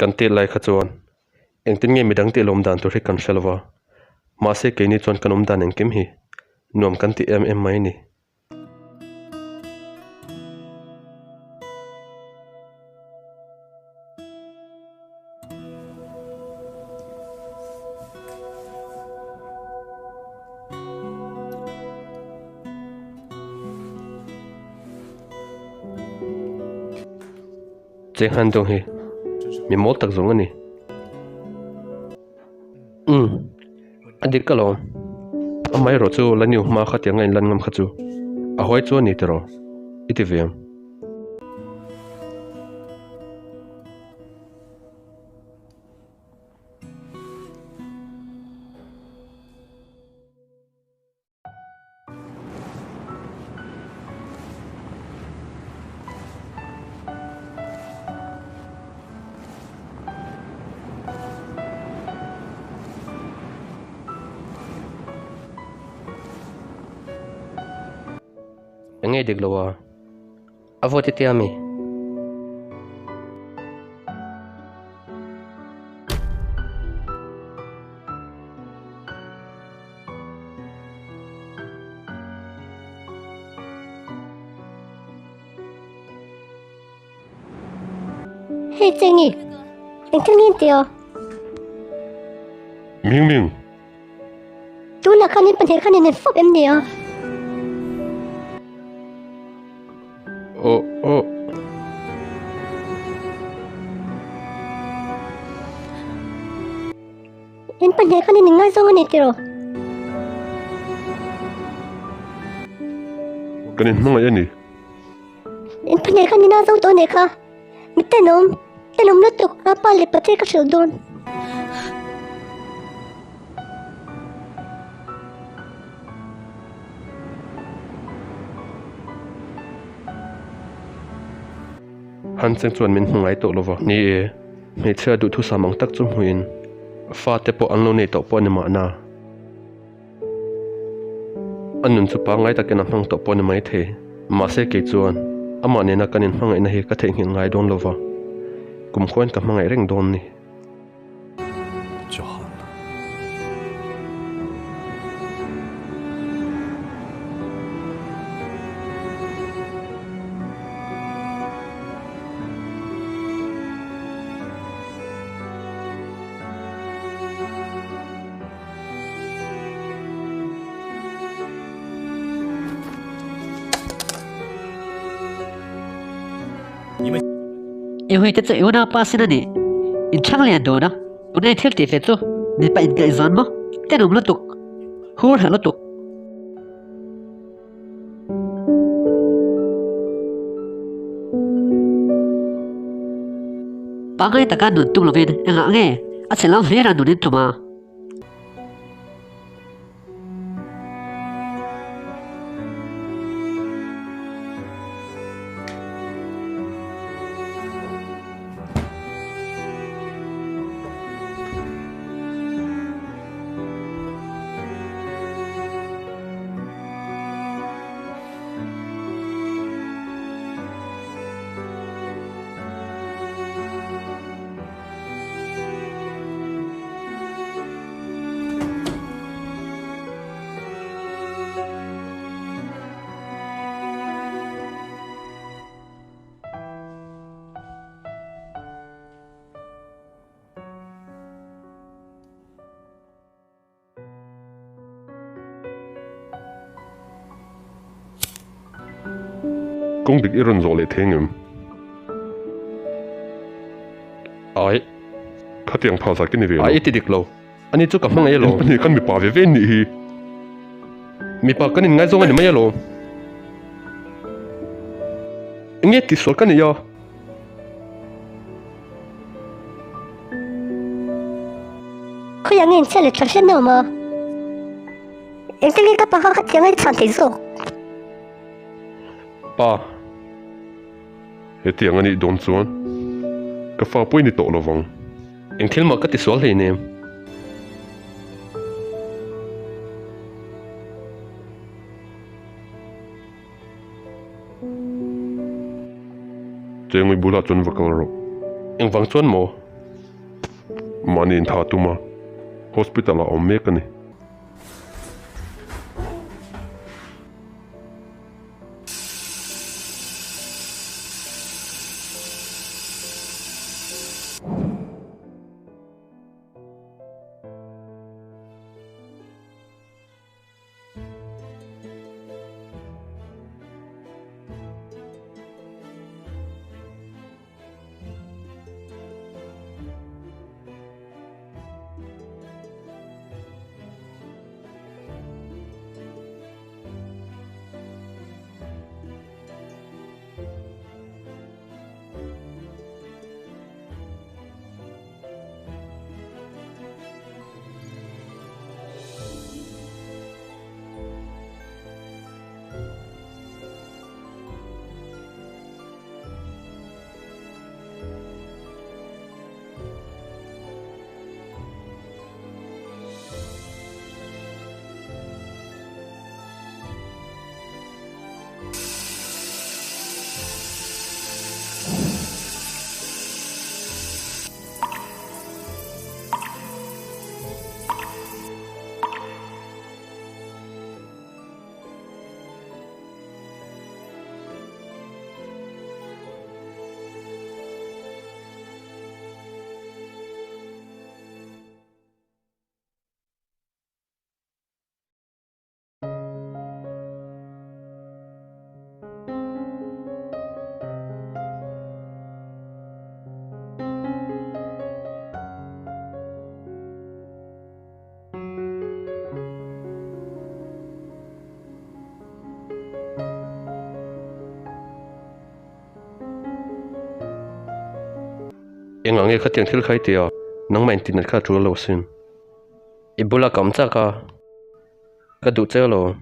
Kan tet lai kha chuan engtin nge midang tih lawm dan tur hi kan hre lo va, mahse keini chuan kan awm dan engkim hi nuam kan ti em em mai a ni. Cheng Han Dong hi mi mawl tak zawng a ni. Umm, a dik ka lawm. Amaherawh chu la new hma kha tiang a inlan ngam kha chu a huai chu a ni tiraw i ti ve ang. Eng nge dik lo a? A vote i tia mi? Hei Chengi, engtin nge in ti a? Ming Ming. Tunah khan in pahnih khan in en fawp em ni a? Aw aw. In pahnih khan in inngaizawng a ni tiraw? Kan inhmangaih a ni. In pahnih khan in azo tawh a nih kha. Mi tenawm, tenawm lutuk a pa leh pate ka hrilh dawn. Han cheng chuan min hmu ngai tawh lova. Ni e, hmeichhia duhthusam ang tak chu hmuin fate pawh an lo nei tawh pawh a ni mahna. A nun chu pangngai takin a hmang tawh pawh a ni maithei. Mahse kei chuan amah nena kan inhmangaihna hi ka theihnghilh ngai dawn lova, kumkhuain ka hmangaih reng dawn ni. Johan. I hui te chu i unaupa sin a nih. In chhang lian dawn a, tuna i thil tih ve chu mipa inkaihzawn maw? Tenawm lutuk, hur hlauh lutuk. Pangngai taka nun tum lovin engah nge a chhe lo hlir a nun in tum a? Kawng dik i rawn zawh leh thei ngem? Ai. Khatiang phal zat ka ni ve lo. Ai i ti dik lo. Ani chu ka hmangaih alawm. In pahnih khan mipa ve ve nih hi. Mipa kan inngaizawng a ni mai alawm. Enge tihsual ka nei a? Khawiah nge inchhiat leh tha hriat na awm a? Engtin nge ka pa kha khatiang a i chhan theih zawk? Pa. Hetiang a nih dawn chuan ka fa pawh i ni tawh lo vang. Eng thil mah ka ti sual hleinem. Chengui bulah chuan va kal rawh. Engvang chuan maw? Mahni intha tum a, hospital ah awm mek a ni. Engah nge khatiang thil kha i ti a? Nangmah intinat kha a tul lo sin. I bula ka awm chak a, ka duh che lo.